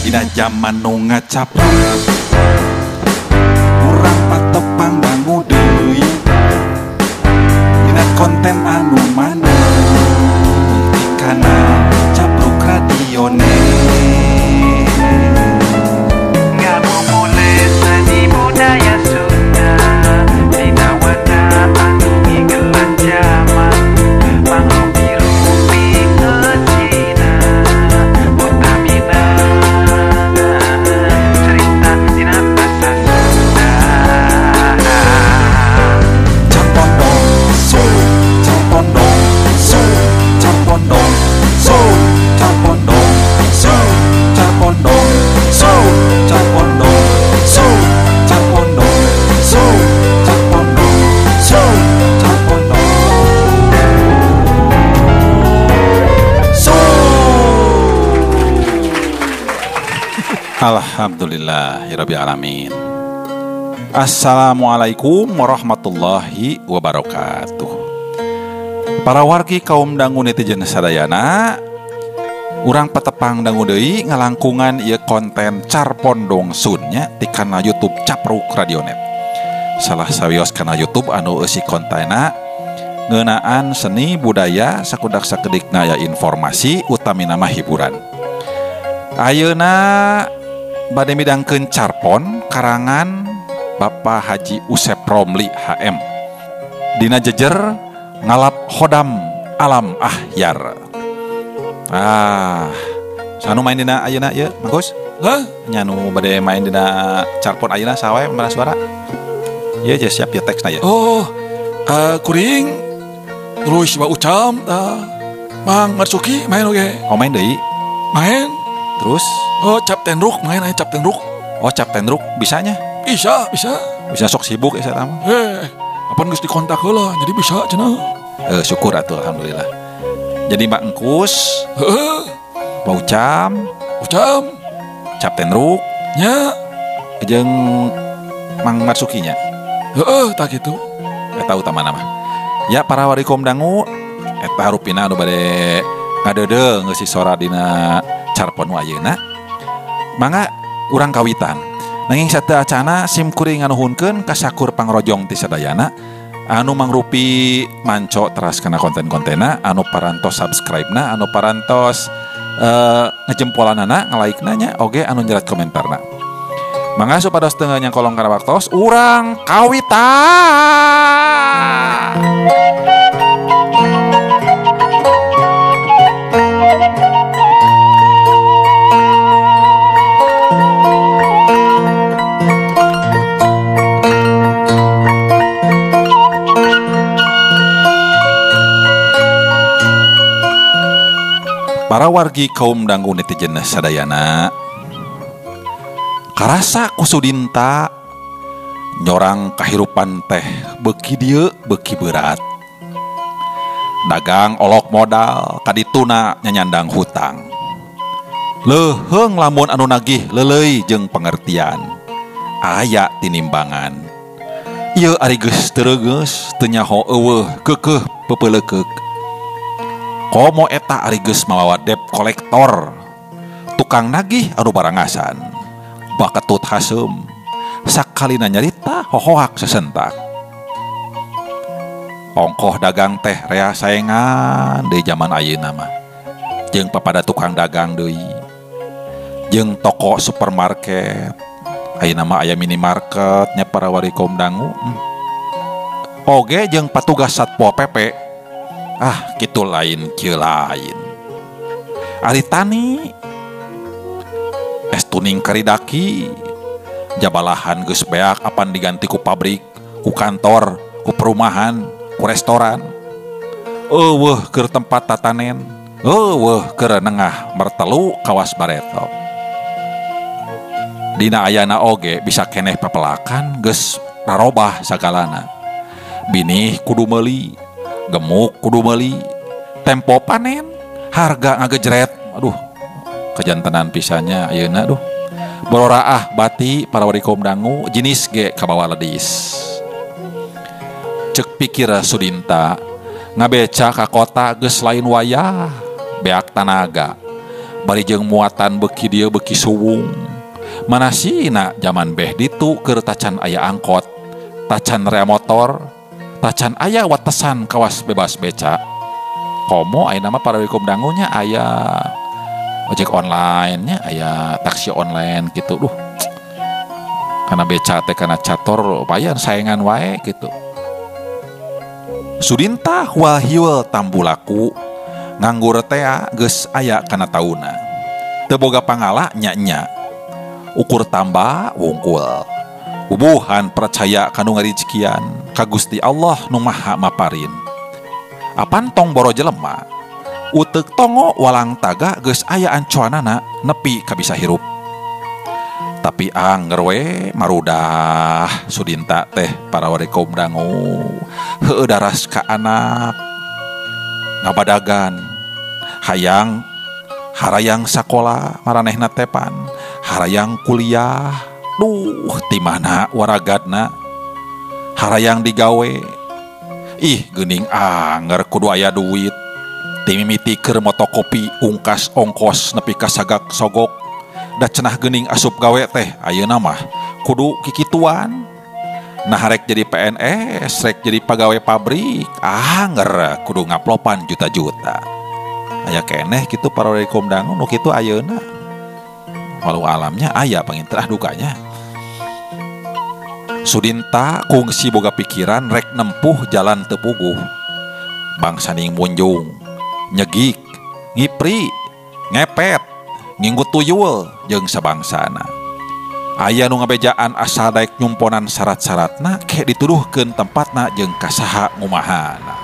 Dina jaman nu ngacapruk, urang patepang dangu deui dina konten anu maneh dikana Capruk Radionet. Ngamumule seni budaya Sunda, dina wadah anu ngigelan jaman, mangrupi-rupi ngecina, utamina cerita dina basa Sunda. Carpondong so, carpondong so, carpondong so, carpondong so, carpondong so, carpondong so, carpondong so, carpondong so, carpondong so. Alhamdulillahirabbil alamin. Assalamualaikum warahmatullahi wabarakatuh. Para wargi kaum dangu netizen sadayana, urang patepang dangu deui ngalangkungan ieu konten Carpondong Sun nya di kanal YouTube Capruk Radionet. Salah sawios kanal YouTube anu eusi kontenna ngeunaan seni budaya sakudak sakedikna aya informasi utamina mah hiburan. Ayeuna bade midangkeun carpon karangan Bapak Haji Usep Romli HM. Dina jejer ngalap hodam alam ahyar. Ah, sanu main dina ayeuna ieu, Mangkus? Hah? Nya nu bade main dina carpon ayeuna saha wae mana suara? Ieu je siap ya teksna ya. Oh, kuring terus Wa Ucam tah. Mang Marsuki main oge. Oh, main deui. Main. Terus? Oh, Cap Tenruk main aya Cap Tenruk. Oh, Cap Tenruk bisanya? Bisa, bisa. Bisa sok sibuk ya saya mah. Apan geus dikontak heula, jadi bisa cenah. Syukur atuh alhamdulillah. Jadi Mbak Engkus, heeh, Mbak Ucam, Ucam, Cap Tenruk, nya, jeung Mang Marsuki nya. Heeh, tah kitu. Eta utamana mah. Ya para warikom dangu, eta rupina anu bade ngadeudeuh ngeusi sora dina carpon nu ayeuna. Mangga urang kawitan. Nanging sateu acana sim kuring nganuhunkeun kasakur pangrojong ti sadayana anu mangrupi manco teras kana konten-kontenna, anu parantos subscribe-na, anu parantos ngejempolanana, nge-like-na nya, oge anu nyerat komentarna. Mangga supados teu nyangkolong kana waktos, urang kawitan. Para wargi kaum dangu netizen sadayana, karasa kusudinta nyorang kahirupan teh beuki dieu beuki berat. Dagang olok modal kadituna nyanyandang hutang. Leuheung lamun anu nagih leuleuy jeung pengertian. Aya tinimbangan. Ieu ari geus teu teu nyaho eueuh keukeuh peupeulekeuk. Komo eta ari geus mawawa debt kolektor, tukang nagih anu barangasan, baketut haseum, sakalina nyarita hohoak sesentak. Ongkoh dagang teh rea saengan deui jaman ayeuna mah, jeung papada tukang dagang deui, jeung toko supermarket, ayeuna mah aya minimarket nya para warikom dangu. Oge jeung patugas Satpol PP. Ah, kitu lain kieu lain. Ari tani es tuning karidaki, jabalahan geus beak apan diganti ku pabrik, ku kantor, ku perumahan, ku restoran. Eueuh keur tempat tatanen, eueuh keur nengah mertelu kawas bareto. Dina ayana oge bisa keneh papelakan geus rarobah sagalana. Binih kudu meuli, gemuk kudu meuli, tempo panen, harga ngagejret. Aduh, kejantenan pisannya ayeuna duh. Bororaah bati para warikom dangu jenis ge kabawa ledis. Cek pikir Sudinta ngabeca ka kota geus lain wayah, beak tanaga. Bari jeung muatan beuki dieu beuki suwung. Manasina zaman beh ditu keur tacan aya angkot, tacan rea motor, tacan aya watesan kawas bebas beca. Komo ayeuna mah para kaum dangunya aya ojek online nya, aya taksi online gitu. Duh. Kana beca teh kana cator payan saengan wae gitu. Sudinta hual-hiul tambulaku nganggur tea geus aya kana tauna. Teu boga pangala nya-nya. Ukur tambah wungkul. Bubuhan percaya kanu ngarijikian ka Gusti Allah nu Maha Maparin. Apan tong boro jelema. Uteuk tongo walang taga geus aya ancuanana nepi ka bisa hirup. Tapi anger we marudah Sudinta teh para warga kaum dangu heueuh daras ka anak ngabadagan hayang harayang sakola maranehna tepan harayang kuliah duh ti mana waragadna harayang digawe ih geuning anger kudu aya duit ti mimiti keur motokopi ungkas ongkos nepi ka sagak sogok. Da cenah geuning asup gawe teh ayeuna mah kudu kikituan. Nah rek jadi PNS, rek jadi pegawai pabrik, anger kudu ngaplopan juta-juta. Aya keneh kitu para kaum dangu nu kitu ayeuna. Walau alamnya aya panginten dukanya. Sudinta kungsi boga pikiran rek nempuh jalan teu puguh. Bangsaning munjung, nyegik, ngipri, ngepet, nginggut tuyul jeung sabangsana. Aya nu ngabejaan asal daek nyumponan syarat-syaratna ke dituduhkeun tempatna jeung kasaha ngumahana.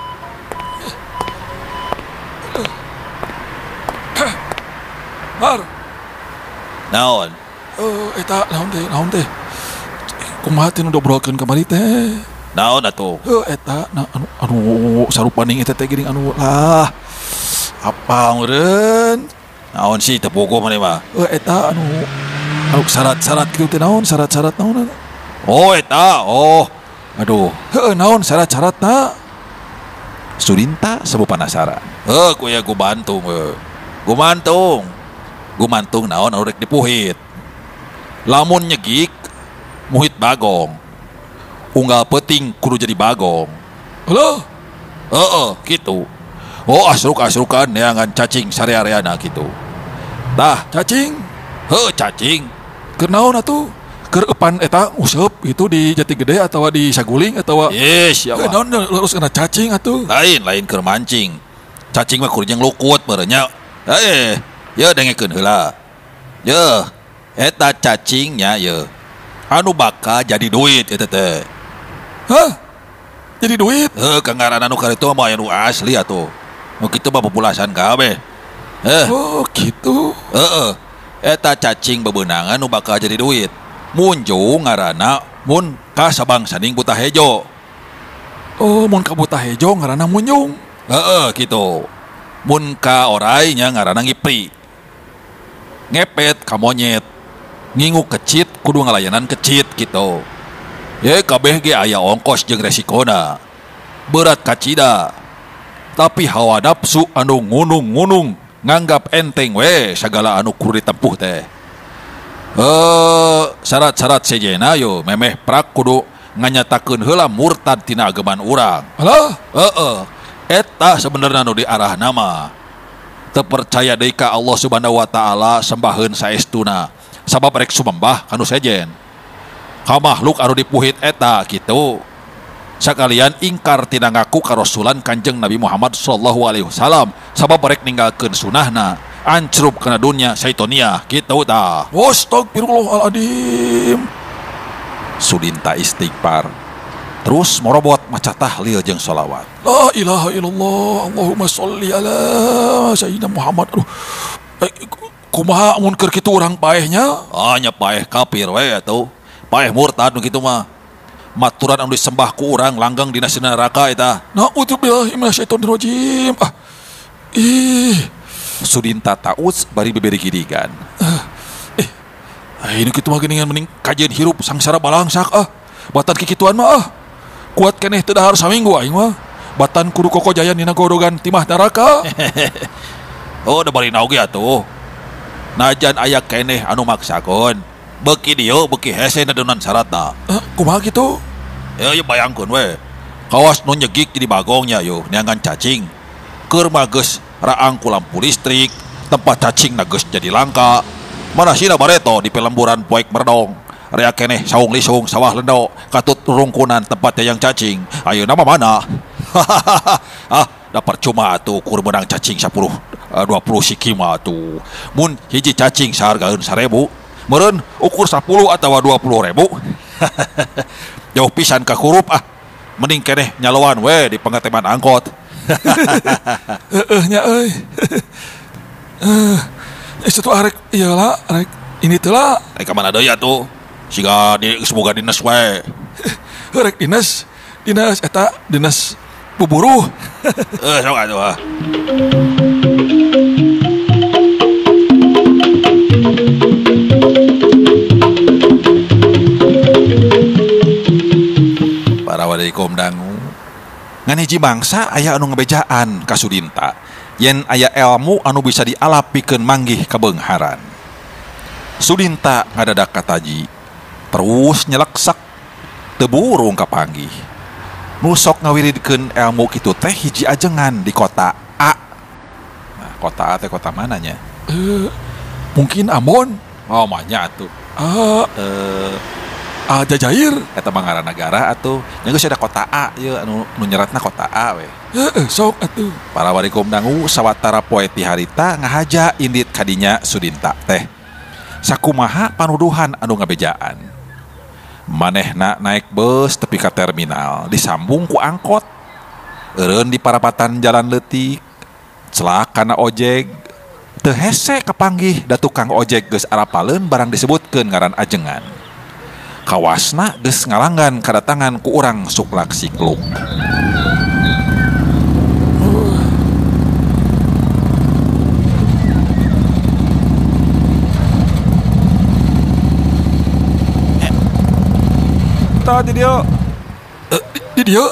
Mar. Naon? Eta naon teh? Kumaha teh nu diobrolkeun kamari teh? Naon atuh? Eta na, anu sarupaning eta teh geuning anu lah. Apa meureun? Naon sih teu puguh maneh mah? Eta anu syarat-syarat kitu teh naon? Syarat-syarat naon? Oh eta, oh. Aduh, heueuh naon syarat-syaratna? Sudinta sebu penasaran. Heuh ku ya gumantung heuh. Gumantung. Gumantung naon anu rek dipuhit. Lamun nyegik muhit bagong. Unggal peuting kudu jadi bagong. Heuh. Heeh, kitu. Oh asruk-asrukan neangan cacing sarea-areana kitu. Tah, cacing. Heuh cacing. Keur naon atuh? Keur eupan eta useup itu di Jati Gede atawa di Saguling atawa yes, ya naon lurus kana cacing atuh. Lain keur mancing. Cacing mah kudu jeung lukut meureun nya. Ye dengekeun heula. Ye, eta cacingnya ye. Anu bakal jadi duit eta teh. Hah? Jadi duit? Heuh, kangaran anu kartu mah anu asli atuh. Nu kitu mah populasan kabeh. Oh, gitu. Heeh. Eta cacing bebenangan nu bakal jadi duit. Munjung ngaranna mun ka sabangsaning buta hejo. Oh, mun ka buta hejo ngaranna munjung. Heeh, kitu. Mun ka orai nya ngaranna ngipri. Ngepet ka monyet. Ngingu kecit kudu ngalayanan kecit kitu. Ye kabeh ge aya ongkos jeung resikona. Berat kacida. Tapi hawa nafsu anu ngunung-ngunung nganggap enteng we sagala anu kudu ditempuh teh. Syarat-syarat sejena yo memeh prak kudu nganyatakeun heula murtad tina ageman urang. Halah? Heeh. Eta sebenarnya nu diarahna mah. Teu percaya deui ka Allah Subhanahu wa taala sembaheun saestuna. Sabab rek sumembah kanu sejen. Ka makhluk anu dipuhit eta kitu. Sakalian ingkar tina ngaku karasulan Kanjeng Nabi Muhammad sallallahu alaihi wasallam sabab rek ninggalkeun sunahna. Ancrup kana dunya syaitoniah kitu tah. Astagfirullahaladzim. Sudinta istighfar. Terus morobot maca tahlil jeung sholawat. La ilaha illallah, Allahumma sholli ala sayyidina Muhammad. Aduh. Kumaha mun keur kitu urang paehnya? Ah nya paeh kafir we atuh. Paeh murtad nu kitu mah. Maturan anu disembah ku urang langgeng dina neraka eta. Nauzubillahi minasyaitonirrajim. Ah. Ih. Sudinta taus bari beberi gidigan. Ini kitu mah geuningan mending kajian hirup sangsara balangsak ah. Batan kikituan mah ah. Kuat keneh teu dahar saminggu aing mah. Batan kudu kokojayan dina gorogan timah neraka. Oh, da bari naoge atuh. Najan aya keneh anu maksakeun. Beuki dieu beuki hese nadenan syaratna. Kumaha kitu? Ya bayangkeun we. Kawas nu nyegik jadi bagongnya yo neangan cacing. Keur mah geus raang ku lampu listrik, tempat cacing na geus jadi langka. Mana sina bareto di pelemburan poek merdong. Rea keneh saung lisung sawah lendo katut rungkunan tempat yang cacing. Ayeuna mah mana? Ah, da percuma atuh kur meunang cacing 10 20 siki mah atuh. Mun hiji cacing sahargaeun 1000, meureun ukur 10 atawa 20.000. Jauh pisan ka kurup ah. Mending keneh nyaloan we di pengeteman angkot. Heeh nya euy. Itu arek ieu lah, arek ini teh lah. Rek ka mana deui atuh? Siga di semoga dinas we. Rek dinas, dinas eta dinas buburuh. Sok atuh ah. Para walikum dangu. Ngan hiji bangsa aya anu ngebejaan ka Sudinta. Yen aya elmu anu bisa dialap pikeun manggih kabeungharan. Sudinta ngadadak kataji, terus nyeleksak teu burung kapanggih. Nu sok ngawiridkeun elmu kitu teh hiji ajengan di kota A. Nah, kota A teh kota mananya? Mungkin Ambon. Oh, manya atuh. Aljazair eta mah ngaran nagara atuh. Nya geus ada kota A ieu anu nu nyeratna kota A we. Heeh, sok atuh. Para warikum dangu sawatara poe ti harita ngahaja indit kadinya Sudinta teh. Sakumaha panuduhan anu ngabejaan. Manehna naik bus tepi ka terminal, disambung ku angkot. Eureun di parapatan jalan leutik, celak kana ojek. Teu hese kapanggih da tukang ojek geus arapaleun barang disebutkeun ngaran ajengan. Kawasna geus ngalanggan kadatangan ku urang suklak sikluk. Tah di dieu. Di dieu.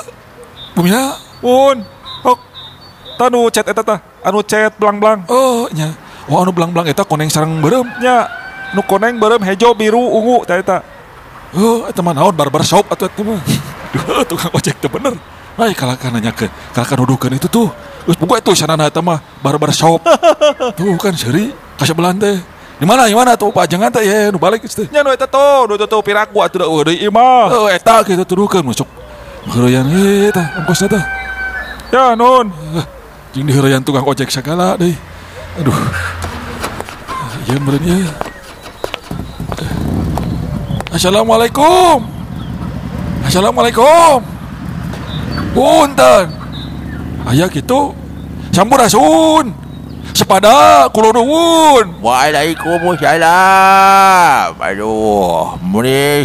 Bumina pun. Hok. Tah nu chat eta tah, anu chat belang-belang. Oh nya. Wah anu belang-belang eta koneng sareng beureum nya. Nu koneng beureum hejo biru ungu tah eta. Oh, eta mah naon barbershop atuh eta mah. Duh, tukang ojek teh bener. Ai kalahkan nanyakeun, kalahkan nuduhkeun itu tuh. Geus buka itu sanana eta mah barbershop. Tuh kan seuri kasebeulan teh. Di mana tuh Pak Ajengan teh ye nu balik geus teh. Nya nu eta tuh, nu tuh piraku atuh da eueuh deui imah. Oh, eta kitu tuduhkeun masuk. Heureyan we tah ongkosna tah. Ya nun. Jeung diheureyan tukang ojek sagala deui. Aduh. Ieu meureun ieu. Assalamualaikum. Assalamualaikum. Punten. Aya kitu. Sampurasun. Sepada kulo nuwun. Waalaikumsalam. Aduh, meni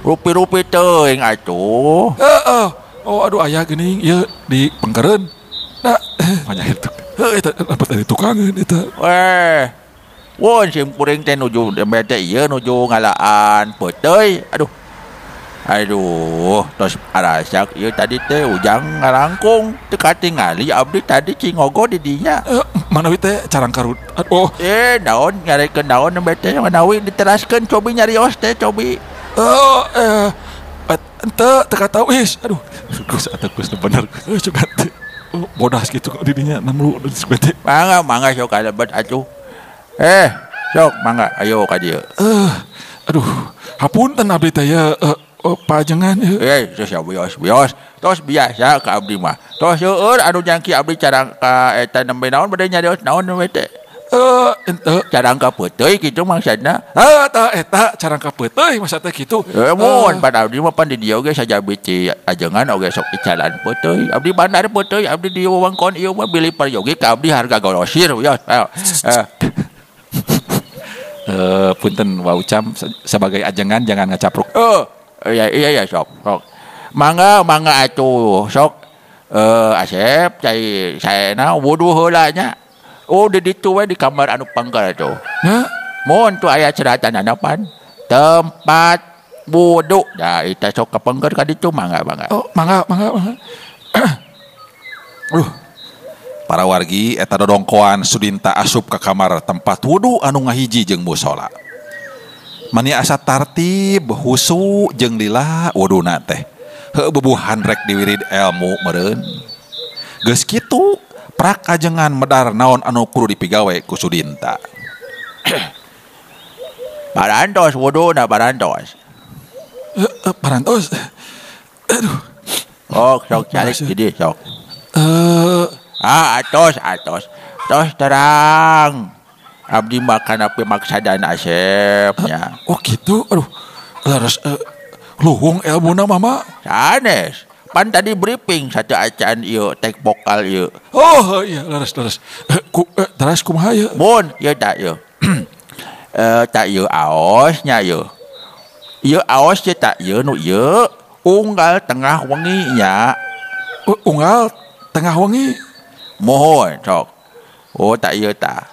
rupi-rupi teuing atuh. Heeh. Oh aduh aya geuning ieu di pengkeureun. Nah, banyak itu. Heuh eta dapat dari tukangeun eta. Weh. Won sim kuring teh nuju bete ieu nuju ngalaan peuteuy. Aduh. Aduh, tos arasak ieu tadi teh ujang ngalangkung teu katingali abdi tadi cingogo di dinya. Manawi teh carang karut. Oh, naon ngarekeun naon bete manawi diteraskeun cobi nyarios teh cobi. Oh, ente teu katawis. Aduh, Gus atuh Gus bener. Sugan teh. Bodas kitu di dinya namlu bete. Mangga mangga sok kalebet atuh. Sok mangga ayo ka dieu. Aduh, hapunten abdi teh ya. Pajengan tos ya bios tos biasa ka abdi mah tos seueur anu jangki abdi carang ka eta nembe naon bade nyarios naon we teh ente carang ka peuteuy kitu maksudna tah eta carang ka peuteuy maksud teh kitu mun pan abdi mah pan di dieu ge sajabi ti ajengan oge sok icalan peuteuy abdi bandar peuteuy abdi di wewengkon ieu mah bilih peryogi ka abdi harga grosir wios. Punten waucam sebagai ajengan jangan ngacapruk. Iya sok sok mangga mangga atuh sok Asep cai saena wudu heula nya. Oh di ditu we di kamar anu pangkal atuh. Nya mun tu aya ceratanana pan tempat wudu. Da eta sok kapengker ka ditu mangga mangga. Oh mangga mangga mangga. Aduh. Para wargi eta dodongkoan Sudinta asup ka kamar tempat wudu anu ngahiji jeung musola. Mani asa tartib husu jeung lila wuduna teh. Heuh bubuhan rek diwirid ilmu meureun. Geus kitu prak ajengan medar naon anu kudu dipigawe ku Sudinta. Parantos wuduna parantos. Parantos. Aduh. Oh, sok calik jadi sok. Atos atos. Tos terang. Abdi makan apa maksadan Asep nya. Oh gitu. Aduh. Laras luhung ilmuna mama. Sanes. Pan tadi briefing satu acan ieu tek vokal ieu. Oh iya laras laras. Teras kumaha ieu? Mun ieu tak ieu. Tak ieu aos nya ieu. Ieu aos ieu tak ieu nu ieu unggal tengah wengi nya. Unggal tengah wengi. Mohon sok. Oh tak ieu tah.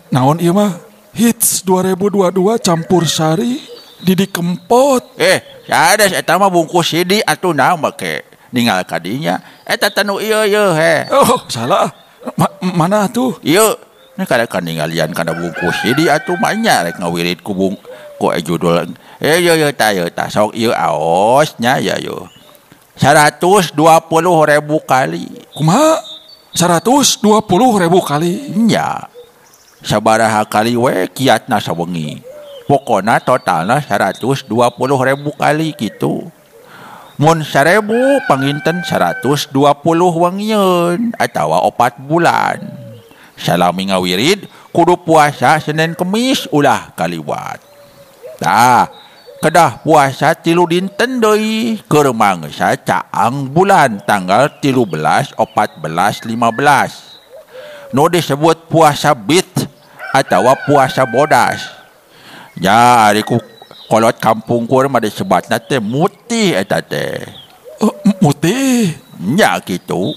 Naon ieu mah? Hits 2022 campur sari Didi Kempot. Sanes eta mah bungkus CD atuh naon make ninggal kadinya. Eta teh nu ieu ieu he. Oh, salah. Mana atuh? Ieu. Ini kadang ninggalian kana bungkus CD atuh mah nya rek ngawirid ku bung ku judul. Ieu ieu tah ieu tah sok ieu aos nya ya ieu. 120.000 kali. Kumaha? 120.000 kali. Nya. Sabaraha kali we kiatna sawengi. Pokona totalna 120.000 kali gitu. Mun 1.000 panginten 120 wangieun atawa 4 bulan. Salami ngawirid kudu puasa Senin Kemis ulah kaliwat. Tah, kedah puasa 3 dinten deui keur mangsa caang bulan tanggal 13, 14, 15. Nu disebut puasa bit atawa puasa bodas. Ya, ari ku kolot kampung kur mah disebatna teh mutih eta teh. Mutih? Nya kitu.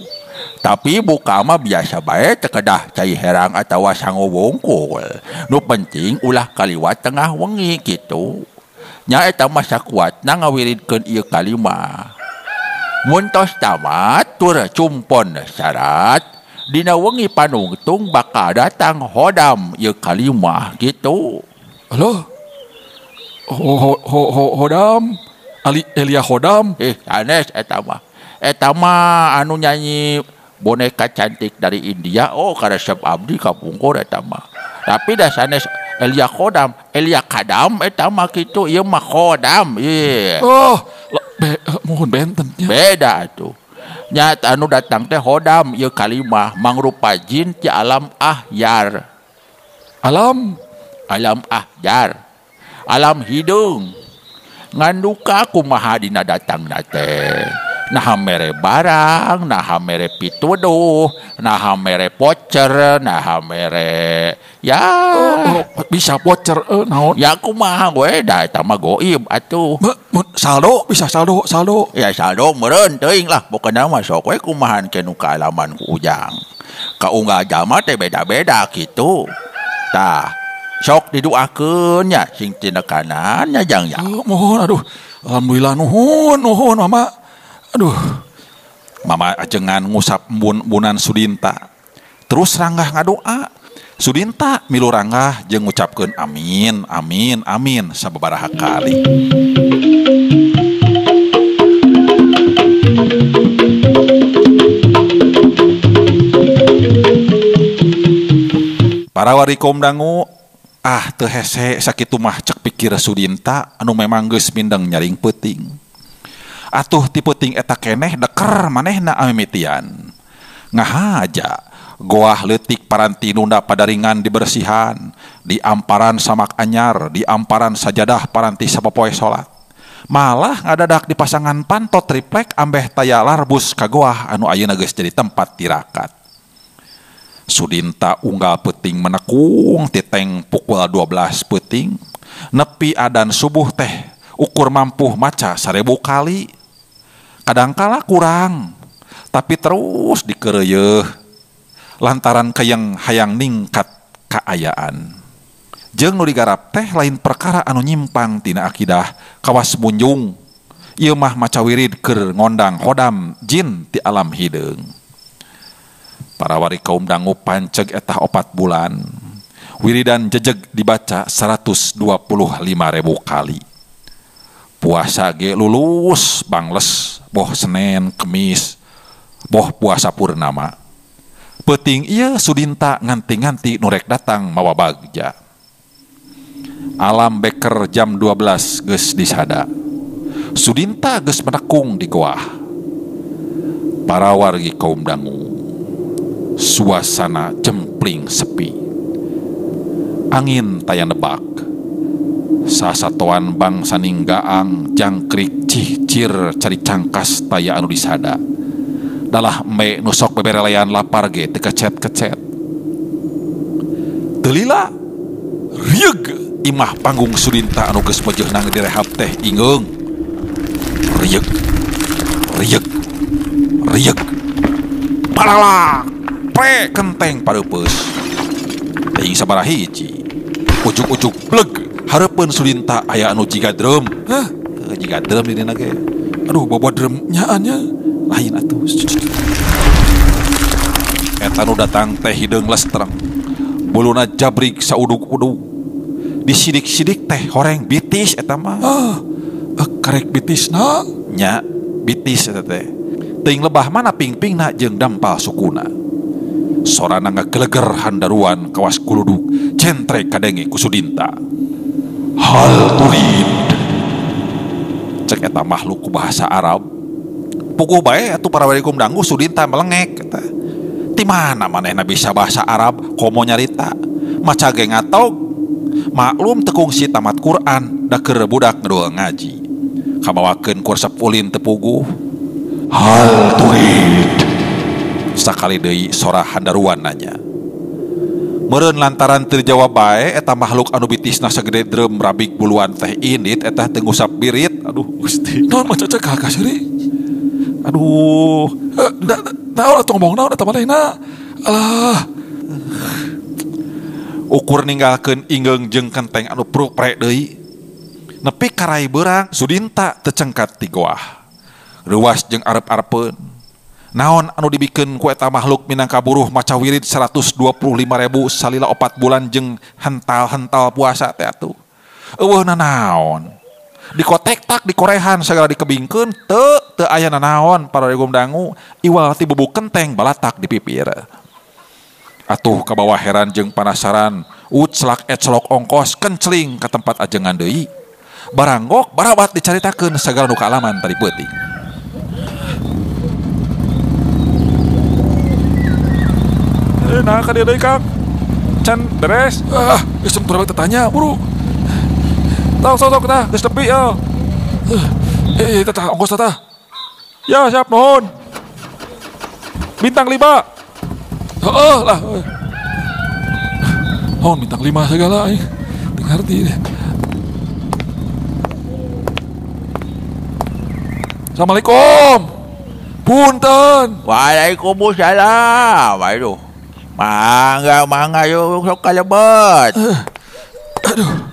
Tapi buka mah biasa bae teu kedah cai herang atawa sangu wungkul. Nu penting ulah kaliwat tengah wengi kitu. Nya eta mah sakuatna ngawiridkeun ieu kalimah. Mun tos tamat tur cumpon syarat dina wengi panungtung bakal datang hodam ieu kalimah kitu. Halo? Hodam? Ali Elia Hodam? Sanes eta mah. Eta mah anu nyanyi boneka cantik dari India. Oh, karesep abdi kapungkur eta mah. Tapi dah sanes Elia Khodam, Elia Kadam eta mah kitu, ieu mah Khodam. Ieu. Oh, mohon benten nya. Beda atuh. Nya anu datang teh Khodam ieu kalimah mangrupa jin ti alam ahyar. Alam alam ahyar. Alam hideung. Nganduka kumaha dina datangna teh. Naha mere barang, naha mere pituduh, naha mere voucher, naha mere ya bisa voucher naon? Ya kumaha we da eta mah goib atuh. Saldo bisa saldo saldo. Ya saldo meureun teuing lah pokona mah sok we kumahan ke nu kaalaman ku Ujang. Kaunggal jalma teh beda-beda kitu. Tah, sok didoakeun nya sing tinekanan nya jang ya. Oh, mohon aduh. Alhamdulillah nuhun nuhun mama. Aduh, mama ajengan ngusap embun-embunan Sudinta. Terus ranggah ngadoa. Sudinta milu ranggah jeung ngucapkeun amin, amin, amin sababaraha kali. Para wari kaum dangu, ah teu hese sakitu mah cek pikir Sudinta anu memang geus mindeng nyaring peuting. Atuh ti peuting eta keneh deker manehna amimitian. Ngahaja goah leutik paranti nunda padaringan dibersihan, di amparan samak anyar, di amparan sajadah paranti sapopoe salat. Malah ngadadak di pasangan panto triplek ambeh taya larbus ka goah anu ayeuna geus jadi tempat tirakat. Sudinta unggal peuting menekung titeng pukul 12 peuting, nepi adan subuh teh ukur mampuh maca 1000 kali. Kadangkala kurang, tapi terus dikereyeuh lantaran keyeng hayang ningkat kaayaan. Jeung nu digarap teh lain perkara anu nyimpang tina akidah kawas munjung. Ieu mah maca wirid keur ngondang hodam jin ti alam hideung. Para wari kaum dangu panceg etah 4 bulan. Wiridan jejeg dibaca 125.000 kali. Puasa ge lulus bangles boh Senin Kemis boh puasa purnama. Peuting ieu Sudinta nganti-nganti nurek datang mawa bagja. Alam beker jam 12 geus disada. Sudinta geus menekung di goah. Para wargi kaum dangu. Suasana jempling sepi. Angin taya nebak. Sasatoan bangsa ninggaang jangkrik cihcir cari cangkas taya anu disada. Dalah embe nu sok beberelean lapar ge teu kecet-kecet. Teu lila rieug imah panggung Sudinta anu geus mejeuhnang direhab teh ingeung. Rieug rieug rieug. Palalak pre kenteng pareupeus. Teuing sabaraha hiji. Ujug-ujug bleg hareupeun Sudinta aya anu jiga drum. Hah? Jiga drum di dina ge. Aduh, bawa drum nyaan nya. Lain atuh. Eta nu datang teh hideung lestreng. Buluna jabrik saudug-udug. Disidik-sidik teh horeng bitis eta mah. Ah, karek bitisna nya bitis eta teh. Teuing lebah mana pingpingna jeung dampal sukuna. Sorana ngageleger handaruan kawas kuluduk centrek kadenge ku Sudinta. Hal turid. Cek eta makhluk ku bahasa Arab. Puguh bae atuh para walikum dangu Sudinta melengek eta. Ti mana manehna bisa bahasa Arab komo nyarita. Maca ge ngatok. Maklum teu kungsi tamat Quran da keur budak ngedul ngaji. Kabawakeun ku resep ulin teu puguh. Hal turid. Sakali deui sora handaruan nanya. Meureun lantaran teu dijawab bae eta makhluk anu bitisna sagede drum rabik buluan teh indit eta teu ngusap birit. Aduh Gusti. Naon mah cecek ka seuri? Aduh, naon atuh ngomong naon eta manehna? Alah. Ukur ninggalkeun ingeung jeung kenteng anu pruk-prek deui. Nepi karai beurang Sudinta teu cengkat ti goah. Reuwas jeung arep-arepeun. Naon anu dibikeun ku eta makhluk minangka buruh maca wirid 125.000 salila 4 bulan jeung hental-hental puasa teh atuh. Eueuh nanaon. Dikotek tak dikorehan segala dikebingkeun teu teu aya nanaon para regum dangu iwal ti bubuk kenteng balatak di pipir. Atuh kabawa heran jeung panasaran uclak eclok ongkos kenceling ka tempat ajengan deui. Baranggok barabat dicaritakeun sagala nu kaalaman tadi peuting. Nah ka dieu deui Kang. Can beres. Ah, geus turun tanya buru. Tok sok tah, geus tepi ya. Tah ongkos tah. Ya siap nuhun. Bintang 5. Heeh lah. Naon bintang 5 segala aing. Teu ngarti deh. Assalamualaikum. Punten. Waalaikumsalam. Aduh. Mangga mangga yuk sok kalebet. Aduh.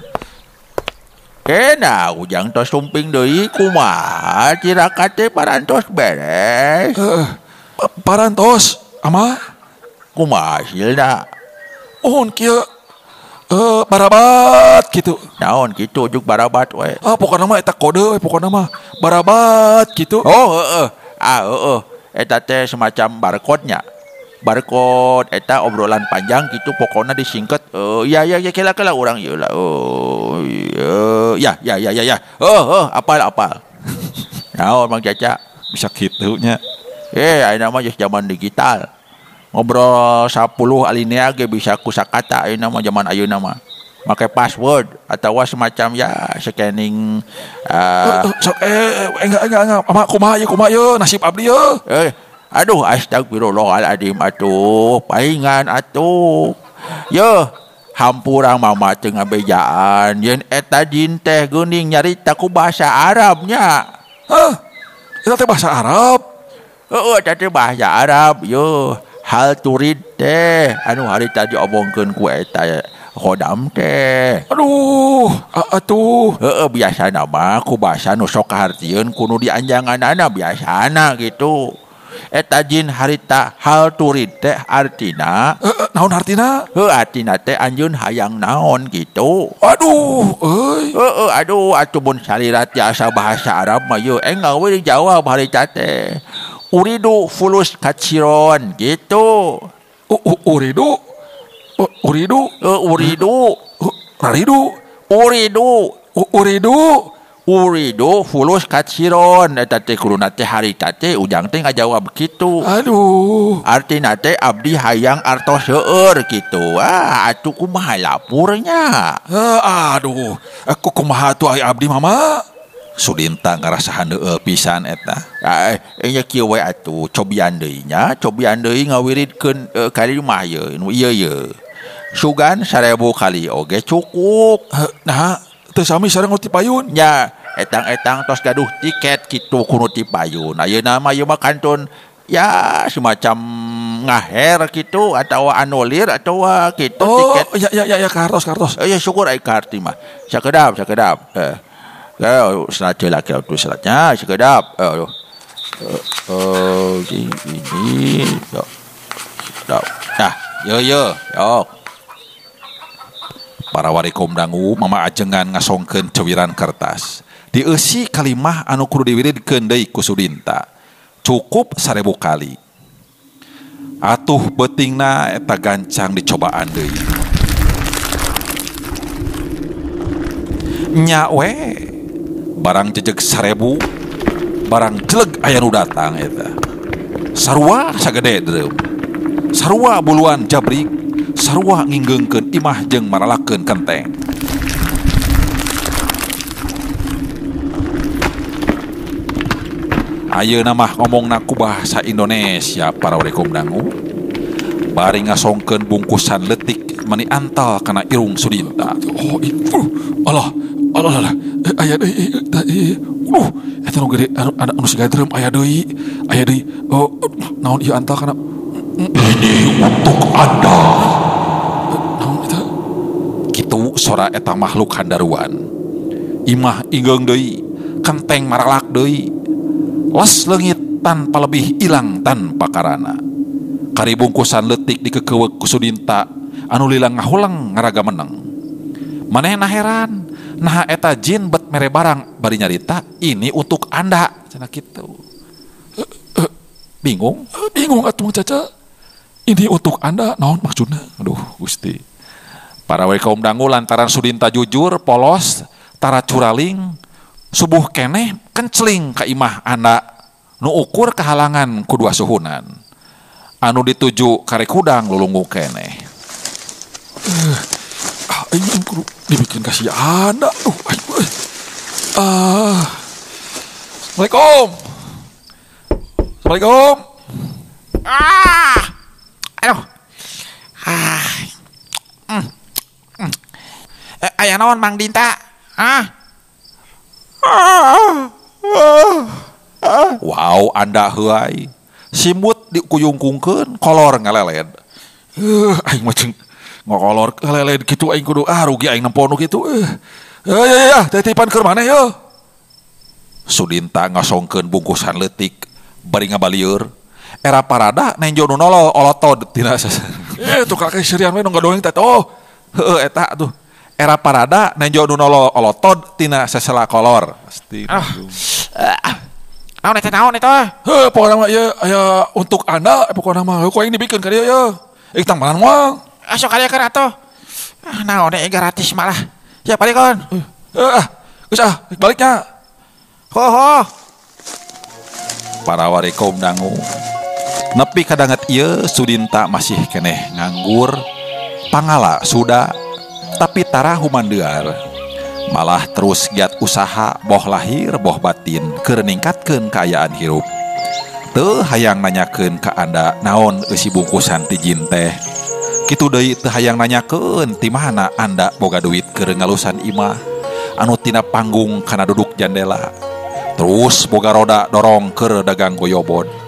Kena ujang tos sumping deui kumaha tirakat teh parantos beres. Parantos ama kumaha hasilna? Mohon kieu barabat gitu. Naon kitu ujug barabat we. Ah pokona mah eta kode we pokona mah barabat gitu. Oh heeh. Ah heeh. Eta teh semacam barcode-nya. Barcode eta obrolan panjang gitu pokona disingkat. Ya ya ya kela-kela urang ieu lah. Oh ya ya ya ya ya. Oh apal apal. Naon Mang Caca bisa kitu nya. Ayeuna mah geus zaman digital. Ngobrol 10 alinea ge bisa ku sakata ayeuna mah zaman ayeuna mah. Make password atawa semacam ya scanning enggak ama kumaha ieu nasib abdi ieu. Aduh astagfirullahaladzim atuh palingan atuh. Yo hampura mama teu ngabejaan yen eta jin teh geuning nyarita ku bahasa Arabnya. Hah? Eta teh bahasa Arab? Heeh, eta teh bahasa Arab yo. Hal turid teh anu harita diomongkeun ku eta khodam teh. Aduh, atuh. Heeh, biasana mah ku bahasa nu sok kahartieun ku nu dianjanganana biasana gitu. Eta jin harita hal turid teh artina naon artina? Heuh artina teh anjeun hayang naon kitu. Aduh euy. Heueuh aduh atuh mun salira tiasa bahasa Arab mah yeuh enggal we dijawab harita teh. Uridu fulus kaciron gitu. Uridu uridu uridu raridu uridu uridu uridu fulus kaciron eta teh kuduna teh harita teh ujang teh ngajawab kitu. Aduh artina teh abdi hayang artos seueur kitu. Ah atuh kumaha lapurnya. Aduh aku kumaha atuh ai abdi mama. Sudinta ngarasa handeueul pisan eta. Nya kieu we atuh cobian deui nya, cobian deui ngawiridkeun kalimah ieu nu ieu ye. Sugan 1000 kali oge cukup. Nah, teu sami sareng nu ti payun. Nya, etang-etang tos gaduh tiket kitu ku nu ti payun. Ayeuna mah ieu mah kantun ya semacam ngaher kitu atawa anulir atawa kitu tiket. Oh, ya kartos. Ya syukur ai karti mah. Sakedap. Selat laki tu selatnya sekedap. Ini sedap. Nah, yo. Para warikom dangu mama ajengan ngasongkeun cewiran kertas. Dieusi kalimah anu kudu diwiridkeun deui ku Sudinta. Cukup 1000 kali. Atuh beutingna eta gancang dicobaan deui. Nya we barang jejeg 1000 barang jeleg aya nu datang eta. Sarua sagede deum. Sarua buluan jabrik, sarua nginggeungkeun imah jeung maralakeun kenteng. Ayeuna mah ngomongna ku bahasa Indonesia para warikum dangu. Bari ngasongkeun bungkusan leutik mani antal kana irung Sudinta. Oh, alah alah aya deui eta nu gede anu siga drum aya deui oh naon ieu antal kana ini untuk Anda. Naon eta kitu sora eta makhluk handaruan. Imah inggeung deui, kenteng maralak deui, les leungit tanpa lebih ilang tanpa karana. Kari bungkusan leutik dikekeuweuk ku Sudinta anu lila ngahulang ngaraga meneng. Manehna heran nah eta jin bet mere barang bari nyarita ini untuk Anda cenah kitu. Bingung? Bingung atuh Mang Caca. Ini untuk Anda naon maksudna? Aduh Gusti. Para we kaum dangu lantaran Sudinta jujur polos tara curaling subuh keneh kenceling ka imah Anda nu ukur kahalangan ku dua suhunan. Anu dituju karek hudang lulungu keneh. Ini kudu dibikin kasih Anda. Assalamualaikum. Assalamualaikum. Aduh. Aya naon Mang Dinta? Wow, Anda heuay. Simut dikuyungkungkeun kolor ngaleled. Aing mah jeung ngokolor ngaleled kitu aing kudu rugi aing nempo nu kitu. Ya titipan keur maneh yeuh. Sudinta ngasongkeun bungkusan leutik bari ngabalieur. Era parada nenjo nu nolol olotod tina tukang keserian we nu ngadongeng teh oh. Heueuh eta tuh. Era parada nenjo nu nolol olotod tina sesela kolor. Pasti. Naon eta naon eta? Heuh pokona mah ieu aya untuk Anda pokona mah ku aing dibikeun ka dieu yeuh. Tang malan moal. Sok kaliakeun atuh. Naon deui gratis malah. Ya balikeun. Geus baliknya. Ho ho. Para warikom dangu. Nepi kadanget ieu Sudinta masih keneh nganggur, pangala sudah, tapi tara humandear. Malah terus giat usaha boh lahir boh batin keur ningkatkeun kaayaan hirup. Teu hayang nanyakeun ka Anda naon eusi bungkusan ti jin teh. Kitu deui teu hayang nanyakeun ti mana Anda boga duit keur ngalusan imah anu tina panggung kana duduk jandela. Terus boga roda dorong keur dagang goyobod.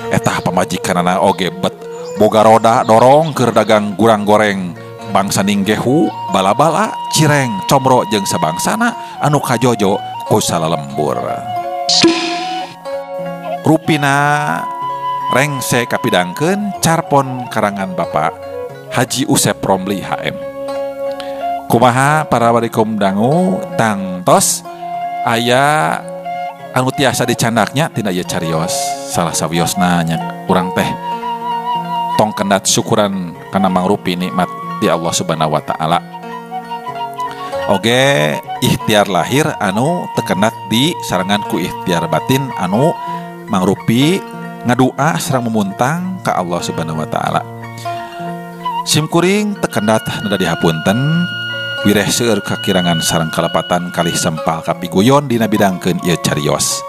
Etah pamajikanana oge bet boga roda dorong keur dagang gurang goreng bangsa ninggehu bala-bala cireng comro jeung sabangsana anu kajojo ku salalembur. Rupina Rengse kapidangkeun carpon karangan Bapak Haji Usep Romli HM. Kumaha para warikum dangu tangtos aya anu tiasa dicandaknya tina ieu carios salah sawiosna nya urang teh tong kendat syukuran kana mangrupi nikmat di Allah Subhanahu wa taala. Oge ikhtiar lahir anu tekendat di sarengan ku ikhtiar batin anu mangrupi ngadua sareng memuntang ka Allah Subhanahu wa taala. Simkuring tekendat nada dihapunten wireh seueur kakirangan sareng kalepatan kalih sempal kapiguyon dina bidangkeun ieu carios.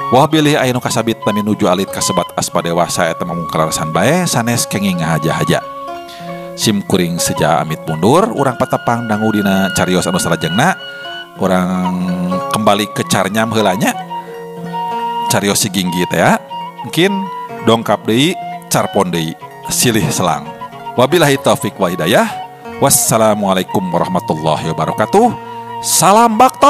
Wah bilih aya nu kasabit nami nuju alit kasebat aspa dewasa eta mung kalarasan bae sanes kenging ngahaja-haja. Simkuring seja amit mundur urang patepang dangu dina carios anu salajengna urang kembali ke carnyam heula nya. Carios si Ginggi teh ya. Mungkin dongkap deui carpon deui silih selang. Wabillahi taufik wa hidayah. Wassalamualaikum warahmatullahi wabarakatuh. Salam baktos.